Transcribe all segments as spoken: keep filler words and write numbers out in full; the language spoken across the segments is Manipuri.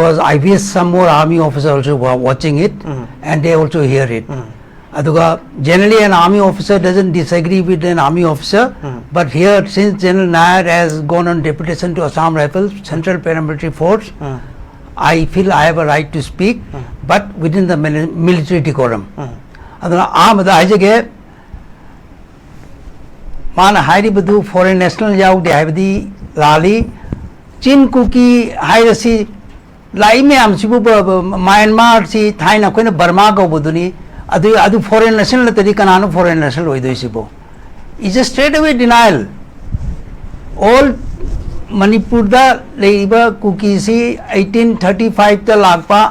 Because I wish some more army officers also were watching it and they also hear it. ꯑꯗꯨꯒ generally an army officer doesn't disagree with an army officer, but here, since General Nair has gone on deputation to Assam Rifles, Central Paramilitary Force, I feel I have a right to speak, but within the mili- military decorum. ꯑꯗꯨꯅ ꯑꯍꯥꯟꯕꯗ ꯍꯥꯏꯖꯒꯦ, ꯃꯥꯅ ꯍꯥꯏꯔꯤꯕꯗꯨ foreign national ꯌꯥꯎꯗꯦ ꯍꯥꯏꯕꯗꯤ ꯂꯥꯜꯂꯤ꯫ ꯆꯤꯟ ꯀꯨꯀꯤ ꯍꯥꯏꯔꯁꯤ, ꯂꯥꯛꯏ ꯃꯌꯥꯝꯁꯤꯕꯨ ꯕ- ꯕ- ꯃ꯭ꯌꯥꯟꯃꯥꯔꯁꯤ ꯊꯥꯏꯅ ꯑꯩꯈꯣꯏꯅ ꯕꯔꯃꯥ ꯀꯧꯕꯗꯨꯅꯤ꯫ ꯑꯗꯨ ꯑꯗꯨ foreign national ꯅꯠꯇ꯭ꯔꯗꯤ ꯀꯅꯥꯅꯣ foreign national ꯑꯣꯏꯗꯣꯏꯁꯤꯕꯣ? It's a straight away denial. All ꯃꯅꯤꯄꯨꯔꯗ ꯂꯩꯔꯤꯕ ꯀꯨꯀꯤꯁꯤ eighteen thirty five ꯇ ꯂꯥꯛꯄ,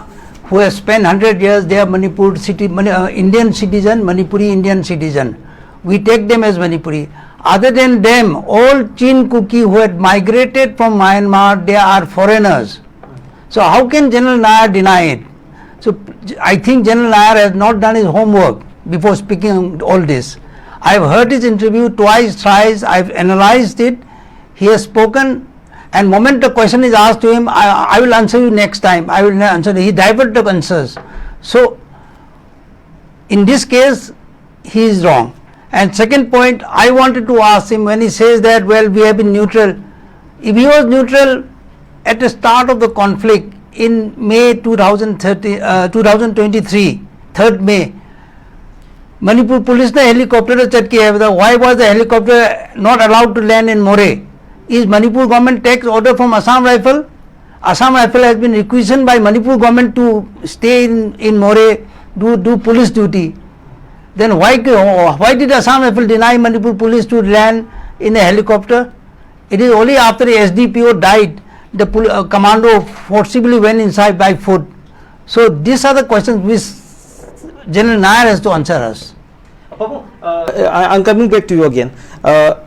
who have spent hundred years there, Manipur city, Mani- uh, Indian citizen, Manipuri Indian citizen. We take them as Manipuri. Other than them, all Chin Kuki who had migrated from Myanmar, they are foreigners. So how can General Nair deny it? So I think General Nair has not done his homework before speaking all this. I've heard his interview twice, thrice, I've analyzed it. He has spoken, and moment the question is asked to him, I, I will answer you next time. I will answer. He diverted the answers. So in this case, he is wrong. And second point, I wanted to ask him when he says that, well, we have been neutral. If he was neutral at the start of the conflict in May two thousand thirty, uh, two thousand twenty-three, third May, Manipur police ꯅ helicopter ꯗ ꯆꯠꯀꯦ ꯍꯥꯏꯕꯗ, why was the helicopter not allowed to land in Moreh? Is Manipur government takes order from Assam Rifle? Assam Rifle has been requisitioned by Manipur government to stay in, in Moreh, do, do police duty. Then why, why did Assam Rifle deny Manipur police to land in a helicopter? It is only after the S D P O died, the pol- uh, commando forcibly went inside by foot. So these are the questions which General Nair has to answer us. Papu, uh, I, I'm coming back to you again. Uh,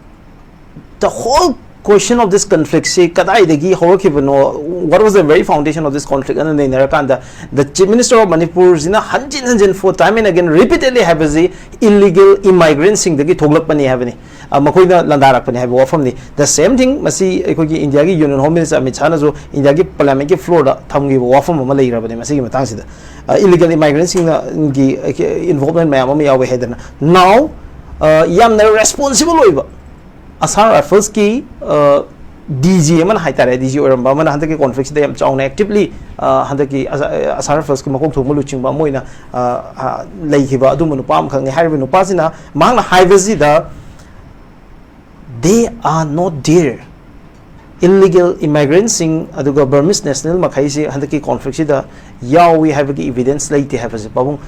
the whole question of this conflict ꯁꯤ ꯀꯗꯥꯏꯗꯒꯤ ꯍꯧꯔꯛꯈꯤꯕꯅꯣ, what was the very foundation of this conflict ꯑꯅ ꯅꯩꯅꯔꯀꯥꯟꯗ, the Chief Minister of Manipur ꯁꯤꯅ ꯍꯟꯖꯤꯟ ꯍꯟꯖꯤꯟ, for time and again, repeatedly ꯍꯥꯏꯕꯁꯤ illegal immigrant ꯁꯤꯡꯗꯒꯤ ꯊꯣꯛꯂꯛꯄꯅꯤ ꯍꯥꯏꯕꯅꯤ꯫ ꯑ, ꯃꯈꯣꯏꯅ ꯂꯥꯟꯗꯥꯔꯛꯄꯅꯤ ꯍꯥꯏꯕ ꯋꯥꯐꯝꯅꯤ꯫ The same thing, ꯃꯁꯤ ꯑꯩꯈꯣꯏꯒꯤ ꯏꯟꯗꯤꯌꯥꯒꯤ Union Home Minister ꯑꯃꯤꯠ ꯁꯥꯍꯅꯁꯨ ꯏꯟꯗꯤꯌꯥꯒꯤ Parliament ꯀꯤ floor ꯗ ꯊꯝꯈꯤꯕ ꯋꯥꯐꯝ ꯑꯃ ꯂꯩꯔꯕꯅꯤ ꯃꯁꯤꯒꯤ ꯃꯇꯥꯡꯁꯤꯗ꯫ ꯑ, illegal immigrant ꯁꯤꯡꯅ, ꯒꯤ, ꯑ, involvement ꯃꯌꯥꯝ ꯑꯃ ꯌꯥꯎꯋꯦ ꯍꯥꯏꯗꯅ꯫ Now, ꯑ, ꯌꯥꯝꯅ responsible ꯑꯣꯏꯕ Assam Rifles ꯀꯤ, ꯑ, D G ꯑꯃꯅ ꯍꯥꯏꯇꯥꯔꯦ, D G ꯑꯣꯏꯔꯝꯕ ꯑꯃꯅ ꯍꯟꯗꯛꯀꯤ conflict ꯁꯤꯗ ꯌꯥꯝ ꯆꯥꯎꯅ actively, ꯑ, ꯍꯟꯗꯛꯀꯤ ꯑꯁ-, ꯑ, Assam Rifles ꯀꯤ ꯃꯀꯣꯛ ꯊꯣꯡꯕ ꯂꯨꯆꯤꯡꯕ ꯑꯃ ꯑꯣꯏꯅ, ꯑ, ꯑ, ꯂꯩꯈꯤꯕ ꯑꯗꯨꯝꯕ ꯅꯨꯄꯥ ꯑꯃꯈꯛꯅꯤ꯫ ꯍꯥꯏꯔꯤꯕ ꯅꯨꯄꯥꯁꯤꯅ ꯃꯍꯥꯛꯅ ꯍꯥꯏꯕꯁꯤꯗ, "They are not there." Illegal immigrant ꯁꯤꯡ ꯑꯗꯨꯒ Burmese national ꯃꯈꯩꯁꯤ ꯍꯟꯗꯛꯀꯤ conflict ꯁꯤꯗ ꯌꯥꯎꯏ ꯍꯥꯏꯕꯒꯤ evidence ꯂꯩꯇꯦ ꯍꯥꯏꯕꯁꯦ ꯄꯥꯕꯨꯡ,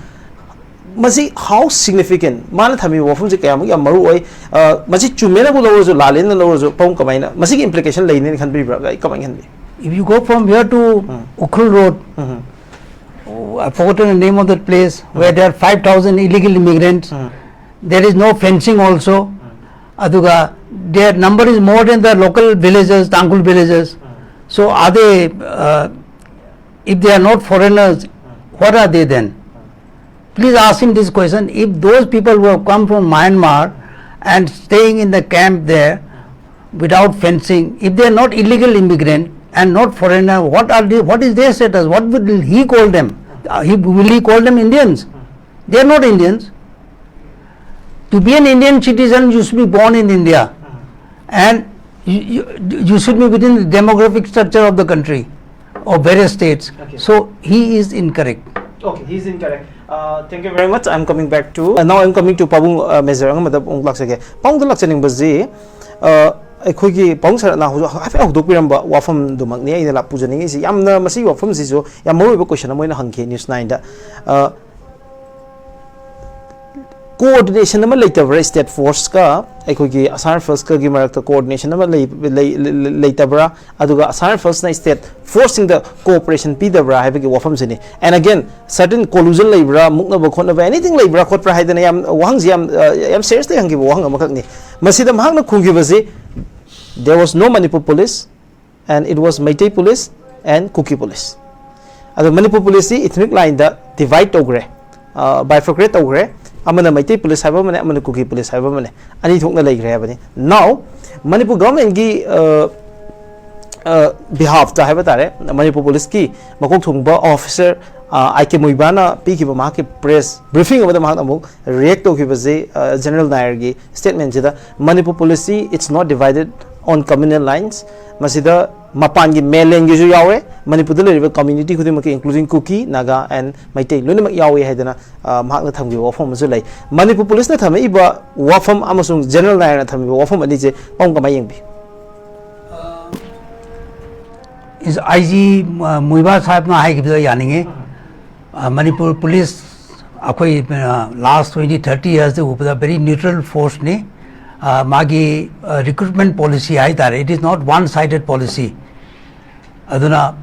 ꯃꯁꯤ how significant, ꯃꯥꯅ ꯊꯝꯃꯤꯕ ꯋꯥꯐꯝꯁꯤ ꯀꯌꯥꯃꯨꯛ ꯌꯥꯝ ꯃꯔꯨ ꯑꯣꯏ? ꯑ, ꯃꯁꯤ ꯆꯨꯝꯃꯦꯅꯕꯨ ꯂꯧꯔꯁꯨ, ꯂꯥꯜꯂꯦꯅ ꯂꯧꯔꯁꯨ, ꯄꯥꯕꯨꯡ ꯀꯃꯥꯏꯅ, ꯃꯁꯤꯒꯤ implication ꯂꯩꯅꯦꯅ ꯈꯟꯕꯤꯕ꯭ꯔꯥ? ꯑꯩ ꯀꯃꯥꯏꯅ ꯈꯟꯕꯤ? If you go from here to Hmm. Ukhrul Road, Mhm. oh, I've forgotten the name of that place, where there are five thousand illegal immigrants. Hmm. There is no fencing also. Aduga, their number is more than the local villagers, Tangkhul villagers. So are they, uh, if they are not foreigners, what are they then? Please ask him this question. If those people who have come from Myanmar and staying in the camp there without fencing, if they are not illegal immigrant and not foreigner, what are they, what is their status? What will he call them? Uh, he, will he call them Indians? They are not Indians. To be an Indian citizen, you should be born in India, and you, you, you should be within the demographic structure of the country, of various states. Okay. So he is incorrect. Okay, he's incorrect. Uh, thank you very much. I'm coming back to, uh, now I'm coming to ꯄꯥꯕꯨꯡ, uh, Major ꯑꯉꯝꯕꯗ ꯑꯃꯨꯛ ꯂꯥꯛꯆꯒꯦ꯫ ꯄꯥꯕꯨꯡꯗ ꯂꯥꯛꯆꯅꯤꯡꯕꯁꯤ, uh, ꯑꯩꯈꯣꯏꯒꯤ ꯄꯥꯕꯨꯡ ꯁꯔꯅ ꯍꯧꯖꯤꯛ ꯍꯥꯏꯐꯦꯠ ꯍꯧꯗꯣꯛꯄꯤꯔꯝꯕ ꯋꯥꯐꯝꯗꯨꯃꯛꯅꯤ ꯑꯩꯅ ꯂꯥꯛ-, ꯄꯨꯖꯅꯤꯡꯉꯤꯁꯤ꯫ ꯌꯥꯝꯅ ꯃꯁꯤꯒꯤ ꯋꯥꯐꯝꯁꯤꯁꯨ ꯌꯥꯝ ꯃꯔꯨ ꯑꯣꯏꯕ question ꯑꯃ ꯑꯣꯏꯅ ꯍꯪꯈꯤ News Nine ꯗ꯫ Uh, coordination ꯑꯃ ꯂꯩꯇꯕ꯭ꯔꯥ state force ꯀ ꯑꯩꯈꯣꯏꯒꯤ Assam Rifles ꯀꯒꯤ ꯃꯔꯛꯇ coordination ꯑꯃ ꯂꯩ-, ꯂꯩ-, ꯂꯩ-, ꯂꯩꯇꯕ꯭ꯔꯥ? ꯑꯗꯨꯒ Assam Rifles ꯅ state force ꯁꯤꯡꯗ cooperation ꯄꯤꯗꯕ꯭ꯔꯥ ꯍꯥꯏꯕꯒꯤ ꯋꯥꯐꯝꯁꯤꯅꯤ꯫ And again, certain collusion ꯂꯩꯕ꯭ꯔꯥ, ꯃꯨꯛꯅꯕ ꯈꯣꯠꯅꯕ, anything ꯂꯩꯕ꯭ꯔꯥ ꯈꯣꯠꯄ꯭ꯔꯥ ꯍꯥꯏꯗꯅ ꯌꯥꯝ ꯋꯥꯍꯪꯁꯤ ꯌꯥꯝ, ꯑ, ꯌꯥꯝ seriously ꯍꯪꯈꯤꯕ ꯋꯥꯍꯪ ꯑꯃꯈꯛꯅꯤ꯫ ꯃꯁꯤꯗ ꯃꯍꯥꯛꯅ ꯈꯨꯝꯈꯤꯕꯁꯤ, "There was no Manipur police and it was Meitei police and Kuki police." ꯑꯗꯣ ꯃꯅꯤꯄꯨꯔ ꯄꯨꯂꯤꯁꯁꯤ ethnic line ꯗ divide ꯇꯧꯈ꯭ꯔꯦ, ꯑ, bifurcate ꯇꯧꯈ꯭ꯔꯦ꯫ ꯑꯃꯅ ꯃꯩꯇꯩ ꯄꯨꯂꯤꯁ ꯍꯥꯏꯕ ꯑꯃꯅꯦ, ꯑꯃꯅ ꯀꯨꯀꯤ ꯄꯨꯂꯤꯁ ꯍꯥꯏꯕ ꯑꯃꯅꯦ, ꯑꯅꯤ ꯊꯣꯛꯅ ꯂꯩꯈ꯭ꯔꯦ ꯍꯥꯏꯕꯅꯤ꯫ Now ꯃꯅꯤꯄꯨꯔ ꯒꯚꯔꯟꯃꯦꯟꯒꯤ ꯕꯤꯍꯥꯐꯇ ꯍꯥꯏꯕ ꯇꯥꯔꯦ, ꯃꯅꯤꯄꯨꯔ ꯄꯨꯂꯤꯁꯀꯤ ꯃꯀꯣꯛ ꯊꯣꯡꯕ ꯑꯣꯐꯤꯁꯔ ꯑꯥꯏ ꯀꯦ ꯃꯨꯏꯕꯥꯅ ꯄꯤꯈꯤꯕ ꯃꯍꯥꯛꯀꯤ ꯄ꯭ꯔꯦꯁ ꯕ꯭ꯔꯤꯐꯤꯡ ꯑꯃꯗ ꯃꯍꯥꯛꯅ ꯑꯃꯨꯛ ꯔꯤꯌꯦꯛ ꯇꯧꯈꯤꯕꯁꯤ, ꯖꯦꯅꯔꯦꯜ ꯅꯥꯌꯔꯒꯤ ꯁ꯭ꯇꯦꯠꯃꯦꯟꯁꯤꯗ, "Manipur police is not divided on communal lines", ꯃꯁꯤꯗ ꯃꯄꯥꯟꯒꯤ ꯃꯦꯟꯂꯦꯟꯒꯤꯁꯨ ꯌꯥꯎꯔꯦ, ꯃꯅꯤꯄꯨꯔꯗ ꯂꯩꯔꯤꯕ ꯀꯝꯃ꯭ꯌꯨꯅꯤꯇꯤ ꯈꯨꯗꯤꯡꯃꯛꯀꯤ, including Kuki, Naga and Meitei ꯂꯣꯏꯅꯃꯛ ꯌꯥꯎꯏ ꯍꯥꯏꯗꯅ ꯑ, ꯃꯍꯥꯛꯅ ꯊꯝꯈꯤꯕ ꯋꯥꯐꯝ ꯑꯃꯁꯨ ꯂꯩ꯫ ꯃꯅꯤꯄꯨꯔ ꯄꯨꯂꯤꯁꯅ ꯊꯝꯃꯛꯏꯕ ꯋꯥꯐꯝ ꯑꯃꯁꯨꯡ ꯖꯦꯅꯔꯦꯜ ꯅꯥꯌꯔꯅ ꯊꯝꯃꯤꯕ ꯋꯥꯐꯝ ꯑꯅꯤꯁꯦ ꯄꯥꯎꯝ ꯀꯃꯥꯏꯅ ꯌꯦꯡꯕꯤ? Is I G ꯃꯨꯏꯕꯥ ꯁꯥꯍꯦꯕꯅ ꯍꯥꯏꯈꯤꯕꯗꯣ ꯌꯥꯅꯤꯡꯉꯤ꯫ ꯑ, ꯃꯅꯤꯄꯨꯔ ꯄꯨꯂꯤꯁ ꯑꯩꯈꯣꯏ, ꯑ, ꯂꯥꯁ ꯇ꯭ꯋꯦꯟꯇꯤ ꯊꯥꯔꯇꯤ ꯌꯔꯁꯇ ꯎꯕꯗ ꯚꯦꯔꯤ ꯅ꯭ꯌꯨꯇ꯭ꯔꯦꯜ ꯐꯣꯔꯁꯅꯤ꯫ ꯑ, ꯃꯥꯒꯤ, ꯑ, ꯔꯤꯀ꯭ꯔꯨꯠꯃꯦꯟ ꯄꯣꯂꯤꯁꯤ ꯍꯥꯏ ꯇꯥꯔꯦ, it is not one sided policy. ꯑꯗꯨꯅ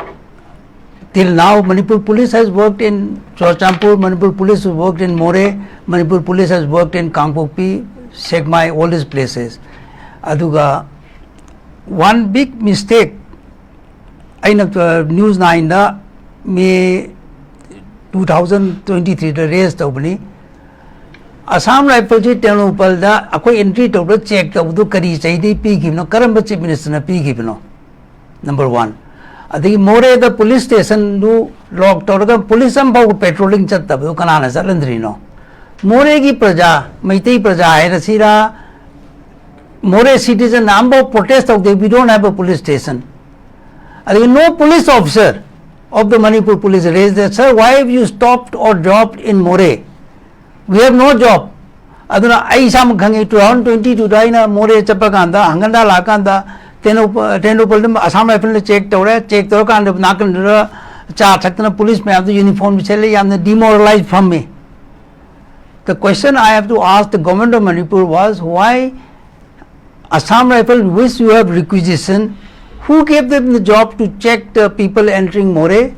till now Manipur police has worked in Churachandpur, Manipur police has worked in Moreh, Manipur police has worked in Kangpokpi, Sekmai, all these places. ꯑꯗꯨꯒ one big mistake ꯑꯩꯅ ꯅ꯭ꯌꯨꯁ ꯅꯥꯏꯟꯗ ꯃꯦ ꯇꯨ ꯊꯥꯎꯖꯟ ꯇ꯭ꯋꯦꯟꯇꯤ ꯊ꯭ꯔꯤꯗ ꯔꯦꯖ ꯇꯧꯕꯅꯤ꯫ ꯑꯁꯥꯝ ꯔꯥꯏꯐꯜꯁꯤ ꯇꯦꯡꯅꯧꯄꯜꯗ ꯑꯩꯈꯣꯏ ꯑꯦꯟꯇ꯭ꯔꯤ ꯇꯧꯕꯗ ꯆꯦꯛ ꯇꯧꯕꯗꯨ ꯀꯔꯤ ꯆꯍꯤꯗꯒꯤ ꯄꯤꯈꯤꯕꯅꯣ, ꯀꯔꯝꯕ ꯆꯤꯐ ꯃꯤꯅꯤꯁꯇꯔꯅ ꯄꯤꯈꯤꯕꯅꯣ? Number one. ꯑꯗꯒꯤ ꯃꯣꯔꯦꯗ ꯄꯨꯂꯤꯁ ꯁ꯭ꯇꯦꯁꯟꯗꯨ ꯂꯣꯛ ꯇꯧꯔꯒ ꯄꯨꯂꯤꯁ ꯑꯃꯐꯥꯎꯕ ꯄꯦꯇ꯭ꯔꯣꯂꯤꯡ ꯆꯠꯇꯕꯗꯨ ꯀꯅꯥꯅ ꯆꯠꯍꯟꯗ꯭ꯔꯤꯅꯣ? ꯃꯣꯔꯦꯒꯤ ꯄ꯭ꯔꯖꯥ, ꯃꯩꯇꯩ ꯄ꯭ꯔꯖꯥ ꯍꯥꯏꯔꯁꯤꯔꯥ, ꯃꯣꯔꯦ ꯁꯤꯇꯤꯖꯟ ꯑꯃꯐꯥꯎ ꯄ꯭ꯔꯣꯇꯦꯁ ꯇꯧꯗꯦ, "We don't have a police station." ꯑꯗꯒꯤ no police officer of the Manipur police raised that, "Sir, why have you stopped or dropped in Moreh? We have no job." ꯑꯗꯨꯅ ꯑꯩ ꯏꯁꯥꯃꯛ ꯈꯪꯉꯤ, ꯇꯨ ꯊꯥꯎꯖꯟ ꯇ꯭ꯋꯦꯟꯇꯤ ꯇꯨꯗ ꯑꯩꯅ ꯃꯣꯔꯦ ꯆꯠꯄ ꯀꯥꯟꯗ, ꯍꯪꯒꯟꯗꯥ ꯂꯥꯛꯀꯥꯟꯗ ꯇꯦꯡꯅꯧꯄ-, ꯇꯦꯡꯅꯧꯄꯜꯗ ꯑꯁꯥꯝ ꯔꯥꯏꯐꯜꯅ ꯆꯦꯛ ꯇꯧꯔꯦ, ꯆꯦꯛ ꯇꯧꯔꯀꯥꯟꯗ ꯅꯥꯀꯟꯗꯨꯗ ꯆꯥ ꯊꯛꯇꯅ ꯄꯨꯂꯤꯁ ꯃꯌꯥꯝꯗꯨ ꯌꯨꯅꯤꯐꯣꯔꯝ ꯁꯦꯠꯂꯦ, ꯌꯥꯝꯅ ꯗꯤꯃꯣꯔꯦꯂꯥꯏꯖ ꯐꯝꯃꯤ꯫ The question I have to ask the government of Manipur was, why Assam Rifle, which you have requisitioned, who gave them the job to check the people entering Moreh?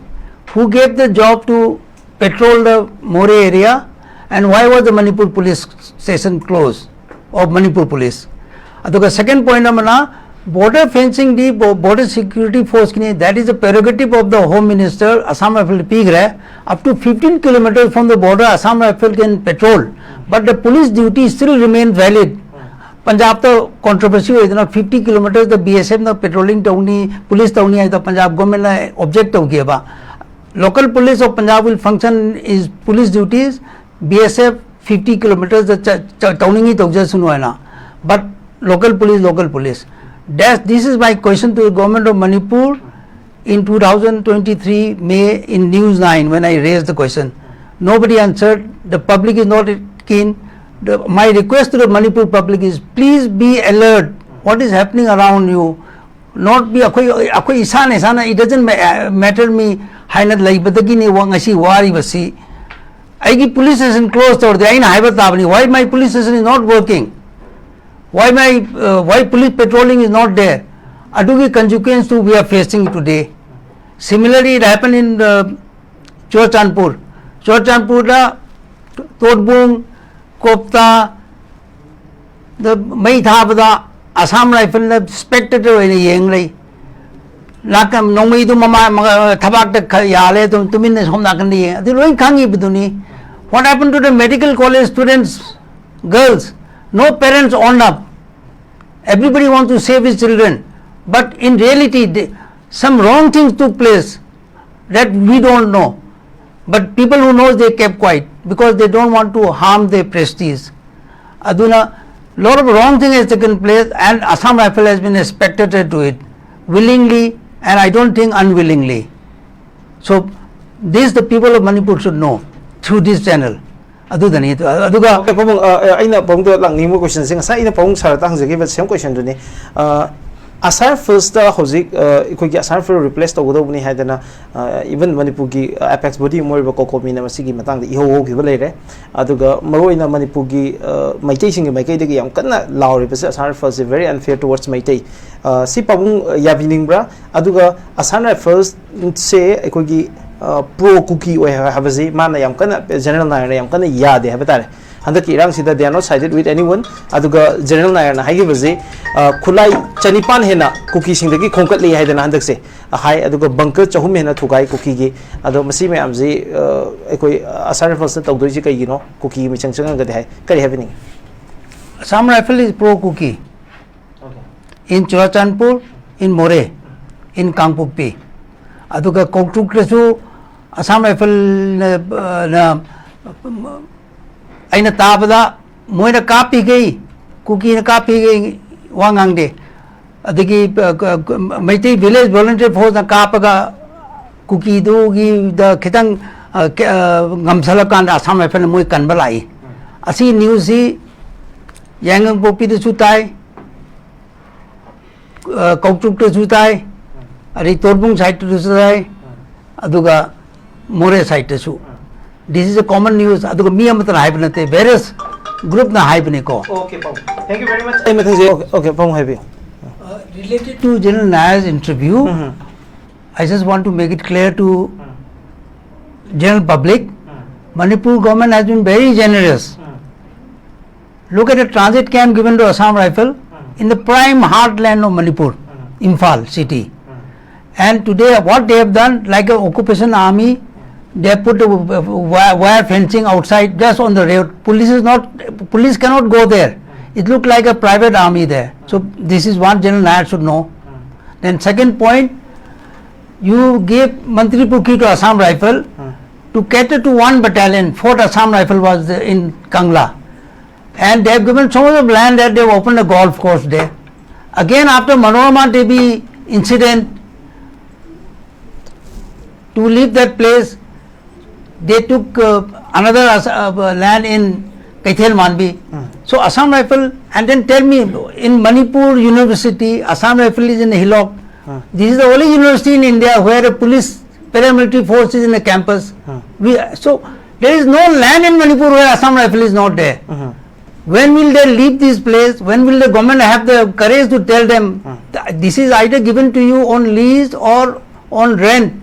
Who gave the job to patrol the Moreh area? And why was the Manipur police station closed, of Manipur police? ꯑꯗꯨꯒ second point ꯑꯃꯅ, border fencing D bo-, border security force ꯀꯤꯅꯤ, that is the prerogative of the Home Minister, Assam Rifle ꯗ ꯄꯤꯈ꯭ꯔꯦ꯫ Up to fifteen kilometers from the border, Assam Rifle can patrol. But the police duty still remain valid. ꯄꯟꯖꯥꯕꯇ ꯀꯣꯟꯇ꯭ꯔꯣꯚꯔꯁꯤ ꯑꯣꯏꯗꯅ ꯐꯤꯐꯇꯤ ꯀꯤꯂꯣꯃꯤꯇꯔꯗ ꯕꯤ ꯑꯦꯁ ꯑꯦꯐꯅ ꯄꯦꯇ꯭ꯔꯣꯂꯤꯡ ꯇꯧꯅꯤ, ꯄꯨꯂꯤꯁ ꯇꯧꯅꯤ ꯍꯥꯏꯗ ꯄꯟꯖꯥꯕ ꯒꯣꯔꯃꯦꯟꯅ object ꯇꯧꯈꯤꯑꯕ꯫ Local police of Punjab will function is police duties, B S F fifty kilometers ꯇꯧꯅꯤꯡꯉꯤ ꯇꯧꯖꯁꯅꯨ ꯍꯥꯏꯅ꯫ But local police, local police. That, this is my question to the government of Manipur in two thousand twenty-three May in News nine when I raised the question. Nobody answered. The public is not keen. The, my request to the Manipur public is please be alert. What is happening around you? Not be ꯑꯩꯈꯣꯏ ꯑꯩꯈꯣꯏ ꯏꯁꯥꯅ ꯏꯁꯥꯅ it doesn't matter me ꯍꯥꯏꯅ ꯂꯩꯕꯗꯒꯤꯅꯤ ꯉꯁꯤ ꯋꯥꯔꯤꯕꯁꯤ꯫ ꯑꯩꯒꯤ police station close ꯇꯧꯔꯗꯤ ꯑꯩꯅ ꯍꯥꯏꯕ ꯇꯥꯕꯅꯤ, why my police station is not working? Why my, uh, why police patrolling is not there? ꯑꯗꯨꯒꯤ consequence to we are facing today. Similarly, it happened in the Churachandpur. ꯆꯨꯔꯆꯥꯟꯄꯨꯔꯗ ꯇꯣꯠꯕꯨꯡ, ꯀꯣꯞꯇꯥ ꯗ ꯃꯩ ꯊꯥꯕꯗ ꯑꯁꯥꯝ ꯔꯥꯏꯐꯜꯅ spectator ꯑꯣꯏꯅ ꯌꯦꯡ ꯂꯩ꯫ ꯅꯥꯀꯟ ꯅꯣꯡꯃꯩꯗꯨ ꯃꯃꯥ ꯃ- ꯊꯕꯥꯛꯇ ꯈ- ꯌꯥꯜꯂꯦ, ꯑꯗꯨꯝ ꯇꯨꯃꯤꯟꯅ ꯁꯣꯝ ꯅꯥꯀꯟꯗ ꯌꯦꯡ꯫ ꯑꯗꯨ ꯂꯣꯏ ꯈꯪꯉꯤꯕꯗꯨꯅꯤ꯫ What happened to the medical college students, girls? No parents owned up. Everybody wants to save his children. But in reality, they, some wrong things took place that we don't know. But people who knows, they kept quiet because they don't want to harm their prestige. ꯑꯗꯨꯅ lot of wrong thing has taken place and Assam Rifle has been a spectator to it, willingly and I don't think unwillingly. So this the people of Manipur should know through this channel. ꯑꯗꯨꯗꯅꯤ꯫ ꯑꯗꯨꯒ Okay, ꯄꯥꯕꯨꯡ, ꯑ, ꯑ, ꯑꯩꯅ ꯄꯥꯕꯨꯡꯗ ꯂꯥꯛꯅꯤꯡꯕ questionꯁꯦ ꯉꯁꯥꯏ ꯑꯩꯅ ꯄꯥꯕꯨꯡ sirꯗ ꯍꯪꯖꯈꯤꯕ same questionꯗꯨꯅꯤ꯫ ꯑ, Assam Riflesꯇ ꯍꯧꯖꯤꯛ, ꯑ, ꯑꯩꯈꯣꯏꯒꯤ Assam Rifle replace ꯇꯧꯒꯗꯧꯕꯅꯤ ꯍꯥꯏꯗꯅ, ꯑ, even ꯃꯅꯤꯄꯨꯔꯒꯤ, ꯑ, apex body ꯑꯃ ꯑꯣꯏꯔꯤꯕ COCOMIꯅ ꯃꯁꯤꯒꯤ ꯃꯇꯥꯡꯗ ꯏꯍꯧ ꯍꯧꯈꯤꯕ ꯂꯩꯔꯦ꯫ ꯑꯗꯨꯒ ꯃꯔꯨꯑꯣꯏꯅ ꯃꯅꯤꯄꯨꯔꯒꯤ, ꯑ, ꯃꯩꯇꯩꯁꯤꯡꯒꯤ ꯃꯥꯏꯀꯩꯗꯒꯤ ꯌꯥꯝ ꯀꯟꯅ ꯂꯥꯎꯔꯤꯕꯁꯦ Assam Riflesꯁꯦ very unfair towards Meitei. ꯑ, ꯁꯤ ꯄꯥꯕꯨꯡ, ꯑ, ꯌꯥꯕꯤꯅꯤꯡꯕ꯭ꯔꯥ? ꯑꯗꯨꯒ Assam Riflesꯁꯦ ꯑꯩꯈꯣꯏꯒꯤ, ꯑ, pro Kuki ꯑꯣꯏ ꯍꯥꯏꯕꯁꯤ ꯃꯥꯅ ꯌꯥꯝ ꯀꯟꯅ, General ꯅꯥꯌꯔꯅ ꯌꯥꯝ ꯀꯟꯅ ꯌꯥꯗꯦ ꯍꯥꯏꯕ ꯇꯥꯔꯦ꯫ ꯍꯟꯗꯛꯀꯤ ꯏꯔꯥꯡꯁꯤꯗ they are not sided with anyone꯫ ꯑꯗꯨꯒ General ꯅꯥꯌꯔꯅ ꯍꯥꯏꯈꯤꯕꯁꯤ, ꯑ, ꯈꯨꯠꯂꯥꯏ ꯆꯅꯤꯄꯥꯟ ꯍꯦꯟꯅ ꯀꯨꯀꯤꯁꯤꯡꯗꯒꯤ ꯈꯣꯝꯀꯠꯂꯤ ꯍꯥꯏꯗꯅ ꯍꯟꯗꯛꯁꯦ ꯍꯥꯏ꯫ ꯑꯗꯨꯒ ꯕꯪꯀꯔ ꯆꯍꯨꯝ ꯍꯦꯟꯅ ꯊꯨꯒꯥꯏ ꯀꯨꯀꯤꯒꯤ꯫ ꯑꯗꯣ ꯃꯁꯤ ꯃꯌꯥꯝꯁꯤ, ꯑ, ꯑꯩꯈꯣꯏ ꯑꯁꯥꯝ ꯔꯥꯏꯐꯜꯁꯅ ꯇꯧꯗꯣꯏꯁꯤ ꯀꯩꯒꯤꯅꯣ? ꯀꯨꯀꯤꯒꯤ ꯃꯤꯆꯪ ꯆꯪꯉꯒꯗꯤ ꯍꯥꯏ꯫ ꯀꯔꯤ ꯍꯥꯏꯕꯤꯅꯤꯡꯉꯤ? Assam Rifle is pro Kuki in Churachandpur, in Moreh, in Kangpokpi. ꯑꯗꯨꯒ ꯀꯣꯛꯇ꯭ꯔꯨꯛꯇꯁꯨ ꯑꯁꯥꯝ ꯔꯥꯏꯐꯜꯅ, ꯑ, ꯅ, ꯑꯩꯅ ꯇꯥꯕꯗ ꯃꯣꯏꯅ ꯀꯥꯞꯄꯤꯈꯩ, ꯀꯨꯀꯤꯅ ꯀꯥꯞꯄꯤꯈꯩ ꯋꯥ ꯉꯥꯡꯗꯦ꯫ ꯑꯗꯒꯤ, ꯑ, ꯀ-, ꯀ-, ꯃꯩꯇꯩ ꯚꯤꯂꯦꯖ ꯚꯣꯂꯨꯟꯇꯤꯌꯔ ꯐꯣꯔꯁꯅ ꯀꯥꯞꯄꯒ ꯀꯨꯀꯤꯗꯨꯒꯤꯗ ꯈꯤꯇꯪ, ꯑ, ꯀ-, ꯑ, ꯉꯝꯁꯜꯂꯀꯥꯟꯗ ꯑꯁꯥꯝ ꯔꯥꯏꯐꯜꯅ ꯃꯣꯏ ꯀꯟꯕ ꯂꯥꯛꯏ꯫ ꯑꯁꯤꯒꯤ ꯅ꯭ꯌꯨꯁꯁꯤ ꯌꯥꯏꯉꯪꯄꯣꯛꯄꯤꯗꯁꯨ ꯇꯥꯏ, ꯑ, ꯀꯧꯇ꯭ꯔꯨꯛꯇꯁꯨ ꯇꯥꯏ, ꯑꯗꯩ ꯇꯣꯔꯕꯨꯡ ꯁꯥꯏꯠꯇꯁꯨ ꯇꯥꯏ, ꯑꯗꯨꯒ ꯃꯣꯔꯦ ꯁꯥꯏꯠꯇꯁꯨ꯫ This is a common news. ꯑꯗꯨꯒ ꯃꯤ ꯑꯃꯠꯇꯅ ꯍꯥꯏꯕ ꯅꯠꯇꯦ, ꯚꯦꯔꯤꯌꯁ ꯒ꯭ꯔꯨꯞꯅ ꯍꯥꯏꯕꯅꯤꯀꯣ꯫ Okay, Pawan. Thank you very much. ꯑꯩ ꯃꯊꯪꯁꯦ, okay, okay, ꯄꯥꯕꯨꯡ ꯍꯥꯏꯕꯤꯌꯨ꯫ Related to General Nair's interview, Mhm. I just want to make it clear to Mm. general public, Mm. Manipur government has been very generous. Mm. Look at the transit camp given to Assam Rifle in the prime heartland of Manipur, Imphal city. And today, what they have done, like an occupation army, they have put a w- w- wire, wire fencing outside, just on the road. Police is not, police cannot go there. It looked like a private army there. So this is one General Nair should know. Then second point, you gave Mantripurkhi to Assam Rifle to cater to one battalion. Fourth Assam Rifle was in Kangla, and they have given so much of land that they have opened a golf course there. Again, after Manorama Devi incident, to leave that place, they took, uh, another as- uh, land in Keithel Manbi. So Assam Rifle, and then tell me, in Manipur University, Assam Rifle is in Hilok. This is the only university in India where a police paramilitary force is in a campus. We, so there is no land in Manipur where Assam Rifle is not there. When will they leave this place? When will the government have the courage to tell them, "Th- this is either given to you on lease or on rent?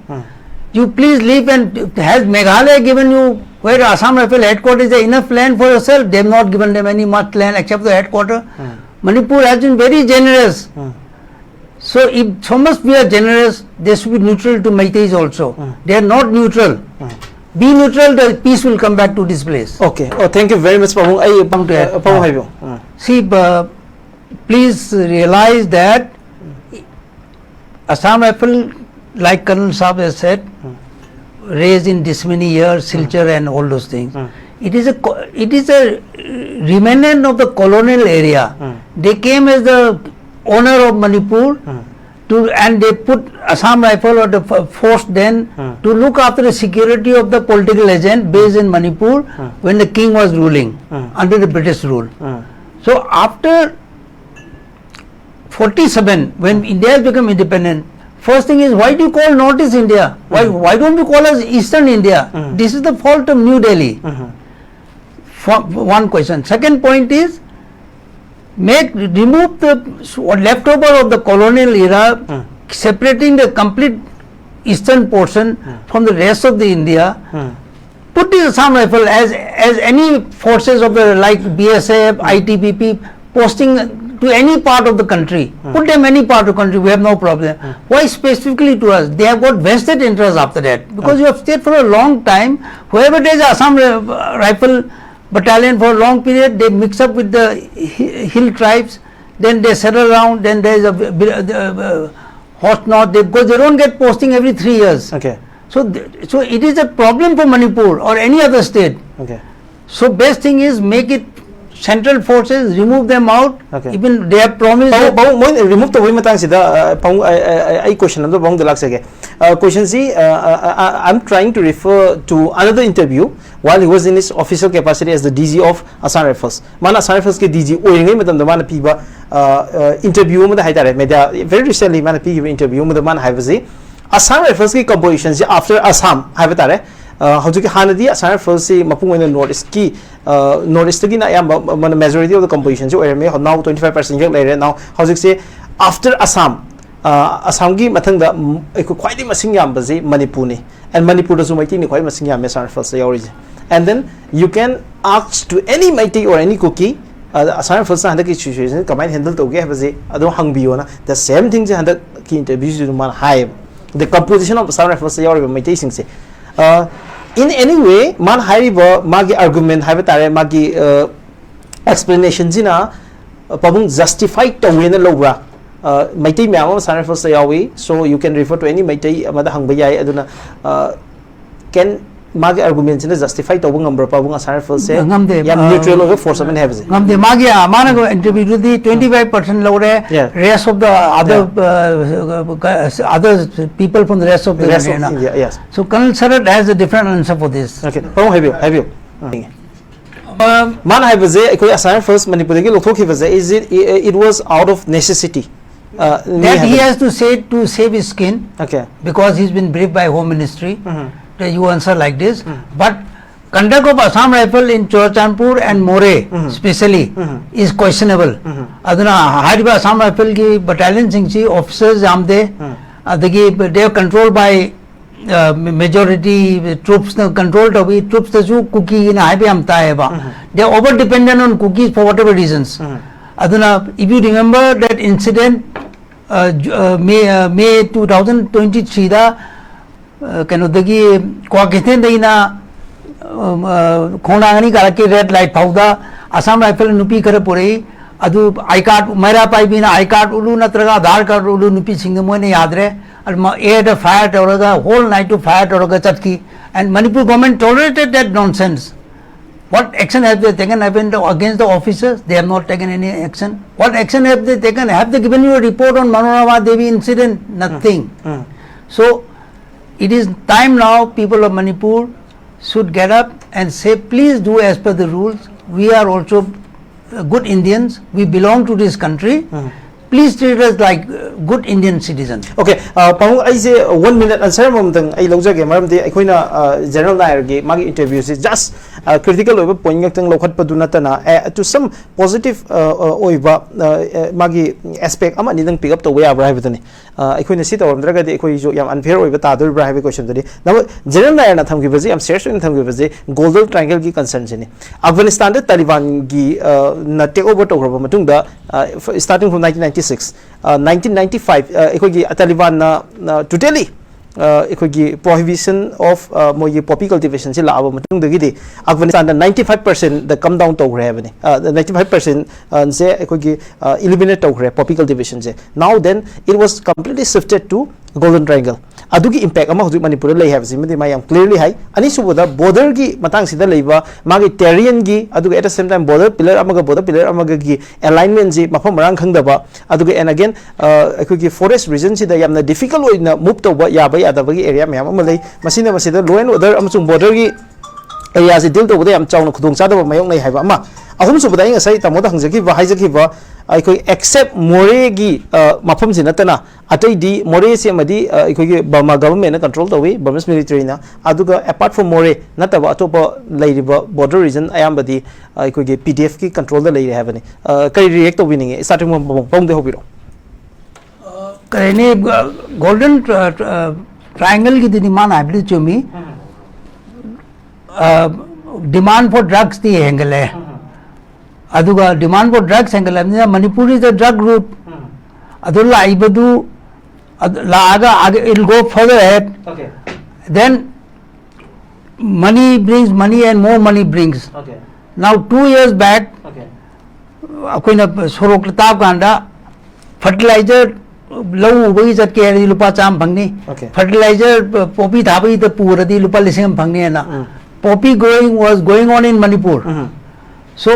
You please leave." And has Meghalaya given you, where Assam Rifle headquarters, is there enough land for yourself? They have not given them any much land except the headquarter. Manipur has been very generous. Mm. So if so much we are generous, they should be neutral to Meiteis also. Mm. They are not neutral. Mm. Be neutral, the peace will come back to this place. Okay. Oh, thank you very much, Pabung. Ay, Come to it. Pabung Haibo. Mm. See, uh, please realize that Assam Rifle, like Colonel Saab has said, Hmm. raised in this many years, Silchar and all those things. Hmm. It is a co- it is a remnant of the colonial area. Hmm. They came as the owner of Manipur Hmm. to, and they put Assam Rifle or the f- force then Hmm. to look after the security of the political agent based in Manipur Hmm. when the king was ruling Hmm. under the British rule. Mm. So after forty-seven, when India has become independent, first thing is, why do you call Northeast India? Why, Mm. why don't you call us Eastern India? Mm. This is the fault of New Delhi. Mhm. For, one question. Second point is, make remove the s- leftover of the colonial era, Mm. separating the complete eastern portion Mm. from the rest of the India. Mm. Put the Assam Rifle as as any forces of the, like, B S F, I T B P, posting to any part of the country. Hmm. Put them any part of the country. We have no problem. Hmm. Why specifically to us? They have got vested interest after that, because Hmm. you have stayed for a long time. Whoever it is, Assam Ri- Rifle Battalion, for a long period, they mix up with the hi- hill tribes. Then they settle around. Then there is a bi- bi- uh, uh, horse north. They, because they don't get posting every three years. Okay. So, th- so it is a problem for Manipur or any other state. Okay. So best thing is make it central forces, remove them out. Okay. Even they have promised. ꯄꯥꯕꯨꯡ That ꯄꯥꯕꯨꯡ ꯃꯣꯏꯅ ꯔꯤꯃꯨꯚ ꯇꯧꯕꯒꯤ ꯃꯇꯥꯡꯁꯤꯗ ꯑ, ꯄꯥꯕꯨꯡ ꯑ, ꯑ, ꯑ, ꯑꯩ ꯀꯣꯏꯁꯟ ꯑꯝꯇ ꯄꯥꯕꯨꯡꯗ ꯂꯥꯛꯆꯒꯦ꯫ ꯀꯣꯏꯁꯟꯁꯤ, I'm trying to refer to another interview while he was in his official capacity as the D G of Assam Rifles. ꯃꯥꯅ Assam Riflesꯀꯤ D G ꯑꯣꯏꯔꯤꯉꯩ ꯃꯇꯝꯗ ꯃꯥꯅ ꯄꯤꯕ ꯏꯟꯇꯔꯚ꯭ꯌꯨ ꯑꯃꯗ ꯍꯥꯏꯇꯥꯔꯦ, ꯃꯦꯗꯤꯌꯥ, very recently ꯃꯥꯅ ꯄꯤꯈꯤꯕ ꯏꯟꯇꯔꯚ꯭ꯌꯨ ꯑꯃꯗ ꯃꯥꯅ ꯍꯥꯏꯕꯁꯤ, Assam Riflesꯀꯤ compositionꯁꯤ after Assam ꯍꯥꯏꯕ ꯇꯥꯔꯦ꯫ ꯑ, ꯍꯧꯖꯤꯛꯀꯤ ꯍꯥꯟꯅꯗꯤ Assam Riflesꯁꯤ ꯃꯄꯨꯡ ꯑꯣꯏꯅ North Eastꯀꯤ, ꯑ, North Eastꯇꯒꯤꯅ ꯑꯌꯥꯝꯕ ꯃ- majority of the compositionꯁꯤ ꯑꯣꯏꯔꯝꯃꯤ꯫ Now twenty five percent ꯈꯛ ꯂꯩꯔꯦ꯫ Now ꯍꯧꯖꯤꯛꯁꯦ after Assam, ꯑ, Assamꯒꯤ ꯃꯊꯪꯗ, ꯎꯝ, ꯑꯩꯈꯣꯏ ꯈ꯭ꯋꯥꯏꯗꯒꯤ ꯃꯁꯤꯡ ꯌꯥꯝꯕꯁꯤ ꯃꯅꯤꯄꯨꯔꯅꯤ꯫ And ꯃꯅꯤꯄꯨꯔꯗꯁꯨ ꯃꯩꯇꯩꯅ ꯈ꯭ꯋꯥꯏ ꯃꯁꯤꯡ ꯌꯥꯝꯃꯦ Assam Riflesꯇ ꯌꯥꯎꯔꯤꯁꯦ꯫ And then you can ask to any Meitei or any Kuki, Assam ꯔꯥꯏꯐꯜꯁꯅ ꯍꯟꯗꯛꯀꯤ ꯁꯤꯆꯨꯋꯦꯁꯟ ꯀꯃꯥꯏꯅ ꯍꯦꯟꯗꯜ ꯇꯧꯒꯦ ꯍꯥꯏꯕꯁꯦ ꯑꯗꯨꯝ ꯍꯪꯕꯤꯌꯣꯅ, the same thingꯁꯦ ꯍꯟꯗꯛꯀꯤ ꯏꯟꯇꯔꯚ꯭ꯌꯨꯁꯤꯗ ꯃꯥꯅ ꯍꯥꯏꯌꯦꯕ꯫ The composition of Assam Riflesꯇ ꯌꯥꯎꯔꯤꯕ ꯃꯩꯇꯩꯁꯤꯡꯁꯦ, in any way ꯃꯥꯅ ꯍꯥꯏꯔꯤꯕ ꯃꯥꯒꯤ ꯑꯥꯔꯒꯨꯃꯦꯟ ꯍꯥꯏꯕ ꯇꯥꯔꯦ, ꯃꯥꯒꯤ ꯑꯦꯛꯁꯄ꯭ꯂꯦꯅꯦꯁꯟꯁꯤꯅ ꯄꯥꯕꯨꯡ ꯖꯁꯇꯤꯐꯥꯏ ꯇꯧꯋꯦꯅ ꯂꯧꯕ꯭ꯔꯥ? ꯃꯩꯇꯩ ꯃꯌꯥꯝ ꯑꯃ ꯑꯁꯥꯝ ꯔꯥꯏꯐꯜꯁꯇ ꯌꯥꯎꯏ, so you can refer to any Meitei ꯑꯃꯗ ꯍꯪꯕ ꯌꯥꯏ꯫ ꯑꯗꯨꯅ ꯀꯦꯟ ꯃꯥꯒꯤ ꯑꯥꯔꯒꯨꯃꯦꯟꯁꯤꯅ ꯖꯁꯇꯤꯐꯥꯏ ꯇꯧꯕ ꯉꯝꯕ꯭ꯔꯥ ꯄꯥꯕꯨꯡ ꯑꯁꯥꯝ ꯔꯥꯏꯐꯜꯁꯦ ꯉꯝꯗꯦ꯫ ꯌꯥꯝ ꯑ, ꯅ꯭ꯌꯨꯇ꯭ꯔꯦꯜ ꯑꯣꯏꯕ ꯐꯣꯔꯁ ꯑꯃꯅꯤ ꯍꯥꯏꯕꯁꯦ? ꯉꯝꯗꯦ꯫ ꯃꯥꯒꯤ ꯃꯥꯅ ꯏꯟꯇꯔꯚ꯭ꯌꯨꯗꯨꯗꯤ twenty five percent ꯂꯧꯔꯦ꯫ Yeah. Rest of the other Yeah. uh, other people from the rest of the Rest of area. India, yes. So Colonel Sarat has a different answer for this. Okay, ꯄꯥꯕꯨꯡ ꯍꯥꯏꯕꯤꯌꯨ, ꯍꯥꯏꯕꯤꯌꯨ꯫ Um, ꯃꯥꯅ ꯍꯥꯏꯕꯁꯦ ꯑꯩꯈꯣꯏ ꯑꯁꯥꯝ ꯔꯥꯏꯐꯜꯁ ꯃꯅꯤꯄꯨꯔꯗꯒꯤ ꯂꯧꯊꯣꯛꯈꯤꯕꯁꯦ, is it, it was out of necessity? Uh, me that he ꯍꯥꯏꯕ- has to say to save his skin Okay. because he's been briefed by Home Ministry Mhm. that you answer like this. But conduct of Assam Rifle in Churachandpur and Moreh Mhm. specially Mhm. is questionable. Mhm. ꯑꯗꯨꯅ ꯍꯥꯏꯔꯤꯕ ꯑꯁꯥꯝ ꯔꯥꯏꯐꯜꯒꯤ ꯕꯦꯇꯥꯂꯤꯌꯟꯁꯤꯡꯁꯤ ꯑꯣꯐꯤꯁꯔꯁ ꯌꯥꯝꯗꯦ꯫ Mhm. ꯑꯗꯒꯤ they are controlled by majority troops ꯅ control ꯇꯧꯏ꯫ Troops ꯇꯁꯨ ꯀꯨꯀꯤꯅ ꯍꯥꯏꯕ ꯌꯥꯝ ꯇꯥꯏꯌꯦꯕ꯫ Mhm. They are over dependent on Kukis for whatever reasons. Mhm. ꯑꯗꯨꯅ if you remember that incident, uh, Ju- uh, May uh, May two thousand twenty three the uh, ꯀꯩꯅꯣꯗꯒꯤ ꯀ꯭ꯋꯥꯀꯩꯊꯦꯜꯗꯒꯤꯅ ꯈꯣꯡꯅꯥꯡ ꯑꯅꯤ ꯀꯥꯔꯛꯀꯤ ꯔꯦꯠ ꯂꯥꯏꯠ ꯐꯥꯎꯗ ꯑꯁꯥꯝ ꯔꯥꯏꯐꯜ ꯅꯨꯄꯤ ꯈꯔ ꯄꯨꯔꯛꯏ꯫ ꯑꯗꯨ ꯑꯥꯏ ꯀꯥꯔꯗ, ꯃꯩꯔꯥ ꯄꯥꯏꯕꯤꯅ ꯑꯥꯏ ꯀꯥꯔꯗ ꯎꯠꯂꯨ ꯅꯠꯇ꯭ꯔꯒ ꯑꯙꯥꯔ ꯀꯥꯔꯗ ꯎꯠꯂꯨ, ꯅꯨꯄꯤꯁꯤꯡꯗ ꯃꯣꯏꯅ ꯌꯥꯗ꯭ꯔꯦ꯫ ꯑꯗꯨ ꯑꯦꯌꯔꯗ ꯐꯥꯏꯌꯔ ꯇꯧꯔꯒ ꯍꯣꯜ ꯅꯥꯏꯠꯇꯨ ꯐꯥꯏꯌꯔ ꯇꯧꯔꯒ ꯆꯠꯈꯤ꯫ And Manipur government tolerated that nonsense. What action have they taken even the- against the officers? They have not taken any action. What action have they taken? Have they given you a report on Manorama Devi incident? Nothing. Mm. So it is time now people of Manipur should get up and say, please do as per the rules. We are also uh, good Indians. We belong to this country. Mm. Please treat us like uh, good Indian citizens. Okay, uh, ꯄꯥꯕꯨꯡ, ꯑꯩꯁꯦ ꯋꯥꯟ ꯃꯤꯅꯠ ꯑꯟꯁꯔ ꯑꯃꯃꯝꯇꯪ ꯑꯩ ꯂꯧꯖꯒꯦ, ꯃꯔꯝꯗꯤ ꯑꯩꯈꯣꯏꯅ ꯖꯦꯅꯔꯦꯜ ꯅꯥꯏꯔꯒꯤ ꯃꯥꯒꯤ ꯏꯟꯇꯔꯚ꯭ꯌꯨꯁꯦ ꯖꯁ ꯀ꯭ꯔꯤꯇꯤꯀꯦꯜ ꯑꯣꯏꯕ ꯄꯣꯏꯟ ꯈꯛꯇꯪ ꯂꯧꯈꯠꯄꯗꯨ ꯅꯠꯇꯅ, ꯑꯦ, to some positive, ꯑ, ꯑ, ꯑꯣꯏꯕ, ꯑ, ꯑ, ꯃꯥꯒꯤ ꯑꯦꯁꯄꯦꯛ ꯑꯃ ꯑꯅꯤꯗꯪ ꯄꯤꯛ ꯑꯞ ꯇꯧꯕ ꯌꯥꯕ꯭ꯔꯥ ꯍꯥꯏꯕꯗꯨꯅꯤ꯫ ꯑ, ꯑꯩꯈꯣꯏꯅ ꯁꯤ ꯇꯧꯔꯝꯗ꯭ꯔꯒꯗꯤ ꯑꯩꯈꯣꯏꯁꯨ ꯌꯥꯝ ꯑꯟꯐꯦꯌꯔ ꯑꯣꯏꯕ ꯇꯥꯗꯣꯔꯤꯕ꯭ꯔꯥ ꯍꯥꯏꯕꯒꯤ ꯀꯣꯏꯁꯟꯗꯨꯅꯤ꯫ ꯅꯃ-, ꯖꯦꯅꯔꯦꯜ ꯅꯥꯌꯔꯅ ꯊꯝꯈꯤꯕꯁꯦ, ꯌꯥꯝ ꯁꯦꯔꯤꯌꯁ ꯑꯣꯏꯅ ꯊꯝꯈꯤꯕꯁꯦ ꯒꯣꯜꯗꯟ ꯇ꯭ꯔꯥꯏꯡꯒꯜꯒꯤ ꯀꯟꯁꯔꯟꯁꯤꯅꯤ꯫ ꯑꯐꯒꯥꯅꯤꯁꯇꯥꯟꯗ ꯇꯥꯂꯤꯕꯥꯟꯒꯤ, ꯑ, ꯅ ꯇꯦꯛ ꯑꯣꯚꯔ ꯇꯧꯈ꯭ꯔꯕ ꯃꯇꯨꯡꯗ, ꯑ, starting from nineteen ninety-six, ꯑ, nineteen ninety-five, ꯑ, ꯑꯩꯈꯣꯏꯒꯤ ꯇꯥꯂꯤꯕꯥꯟꯅ, ꯑ, totally, ꯑ, ꯑꯩꯈꯣꯏꯒꯤ prohibition of, ꯑ, ꯃꯣꯏꯒꯤ poppy cultivation ꯁꯤ ꯂꯥꯛꯑꯕ ꯃꯇꯨꯡꯗꯒꯤꯗꯤ ꯑꯐꯒꯥꯅꯤꯁꯇꯥꯟꯗ ninety five percent ꯗ come down ꯇꯧꯈ꯭ꯔꯦ ꯍꯥꯏꯕꯅꯤ꯫ ꯑ, ninety five percent, ꯑ, ꯁꯦ ꯑꯩꯈꯣꯏꯒꯤ, ꯑ, eliminate ꯇꯧꯈ꯭ꯔꯦ poppy cultivation say. Now then, it was completely shifted to Golden Triangle꯫ ꯑꯗꯨꯒꯤ ꯏꯝꯄꯦꯛ ꯑꯃ ꯍꯧꯖꯤꯛ ꯃꯅꯤꯄꯨꯔꯗ ꯂꯩ ꯍꯥꯏꯕꯁꯤꯃꯗꯤ ꯃꯥ ꯌꯥꯝ clearly ꯍꯥꯏ꯫ ꯑꯅꯤꯁꯨꯕꯗ, ꯕꯣꯔꯗꯔꯒꯤ ꯃꯇꯥꯡꯁꯤꯗ ꯂꯩꯕ ꯃꯥꯒꯤ ꯇꯦꯔꯤꯌꯟꯒꯤ, ꯑꯗꯨꯒ at the same time border pillar ꯑꯃꯒ border pillar ꯑꯃꯒꯒꯤ alignment ꯁꯤ ꯃꯐꯝ ꯃꯔꯥꯡ ꯈꯪꯗꯕ, ꯑꯗꯨꯒ and again, ꯑ, ꯑꯩꯈꯣꯏꯒꯤ ꯐꯣꯔꯦꯁ ꯔꯤꯖꯟꯁꯤꯗ ꯌꯥꯝꯅ difficult ꯑꯣꯏꯅ move ꯇꯧꯕ ꯌꯥꯕ ꯌꯥꯗꯕꯒꯤ ꯑꯦꯔꯤꯌꯥ ꯃꯌꯥꯝ ꯑꯃ ꯂꯩ꯫ ꯃꯁꯤꯅ ꯃꯁꯤꯗ law and order ꯑꯃꯁꯨꯡ ꯕꯣꯔꯗꯔꯒꯤ ꯑꯦꯔꯤꯌꯥꯁꯤ ꯗꯤꯜ ꯇꯧꯕꯗ ꯌꯥꯝ ꯆꯥꯎꯅ ꯈꯨꯗꯣꯡꯆꯥꯗꯕ ꯃꯥꯌꯣꯛꯅꯩ ꯍꯥꯏꯕ ꯑꯃ꯫ ꯑꯍꯨꯝꯁꯨꯕꯗ, ꯑꯩ ꯉꯁꯥꯏ ꯇꯥꯃꯣꯗ ꯍꯪꯖꯈꯤꯕ, ꯍꯥꯏꯖꯈꯤꯕ, ꯑꯩꯈꯣꯏ except ꯃꯣꯔꯦꯒꯤ, ꯑ, ꯃꯐꯝꯁꯤ ꯅꯠꯇꯅ ꯑꯇꯩꯗꯤ, ꯃꯣꯔꯦꯁꯤ ꯑꯃꯗꯤ, ꯑ, ꯑꯩꯈꯣꯏꯒꯤ ꯕꯔꯃꯥ ꯒꯚꯔꯟꯃꯦꯟꯅ ꯀꯟꯇ꯭ꯔꯣꯜ ꯇꯧꯏ, ꯕꯔꯃꯤꯁ ꯃꯤꯂꯤꯇꯔꯤꯅ꯫ ꯑꯗꯨꯒ apart from ꯃꯣꯔꯦ ꯅꯠꯇꯕ ꯑꯇꯣꯞꯄ ꯂꯩꯔꯤꯕ ꯕꯣꯔꯗꯔ ꯔꯤꯖꯟ ꯑꯌꯥꯝꯕꯗꯤ, ꯑ, ꯑꯩꯈꯣꯏꯒꯤ ꯄꯤ ꯗꯤ ꯑꯦꯐꯀꯤ ꯀꯟꯇ꯭ꯔꯣꯜꯗ ꯂꯩꯔꯦ ꯍꯥꯏꯕꯅꯤ꯫ ꯑ, ꯀꯔꯤ ꯔꯤꯌꯦꯛ ꯇꯧꯕꯤꯅꯤꯡꯉꯤ? Starting from ꯄꯥꯕꯨꯡꯗꯩ ꯍꯧꯕꯤꯔꯛꯑꯣ꯫ ꯀꯔꯤꯅꯤ, ꯒꯣꯜꯗꯟ ꯇ꯭ꯔꯥꯏꯡꯒꯜꯒꯤꯗꯨꯗꯤ ꯃꯥꯅ ꯍꯥꯏꯕꯗꯨ ꯆꯨꯝꯃꯤ꯫ Demand for drugsꯇꯤ ꯍꯦꯟꯒꯠꯂꯦ꯫ ꯑꯗꯨꯒ demand for drugs ꯍꯦꯟꯒꯠꯂꯕꯅꯤꯅ Manipur is the drug route꯫ ꯑꯗꯨ ꯂꯥꯛꯏꯕꯗꯨ, ꯑꯗꯨ ꯂꯥꯛꯑꯒ it will go further ahead. Okay. Then money brings money and more money brings. Okay. Now two years back, Okay. ꯑꯩꯈꯣꯏꯅ ꯁꯣꯔꯣꯛꯇ ꯇꯥꯕ ꯀꯥꯟꯗ, fertilizer ꯂꯧ ꯎꯕꯒꯤ ꯆꯠꯀꯦ ꯍꯥꯏꯔꯗꯤ ꯂꯨꯄꯥ ꯆꯥꯝꯃ ꯐꯪꯅꯤ꯫ Okay. Fertilizer ꯄꯣꯄꯤ ꯊꯥꯕꯒꯤꯗ ꯄꯨꯔꯗꯤ ꯂꯨꯄꯥ ꯂꯤꯁꯤꯡ ꯑꯃ ꯐꯪꯅꯤ ꯍꯥꯏꯅ꯫ ꯎꯝ. Poppy growing was going on in Manipur. Mhm. So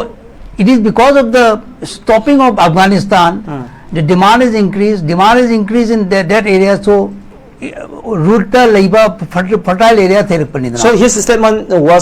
it is because of the stopping of Afghanistan, Mm. the demand is increased, demand is increased in that, that area, so rural ꯂꯩꯕ fertile area ꯊꯤꯔꯛꯄꯅꯤꯗꯅ꯫ So his statement was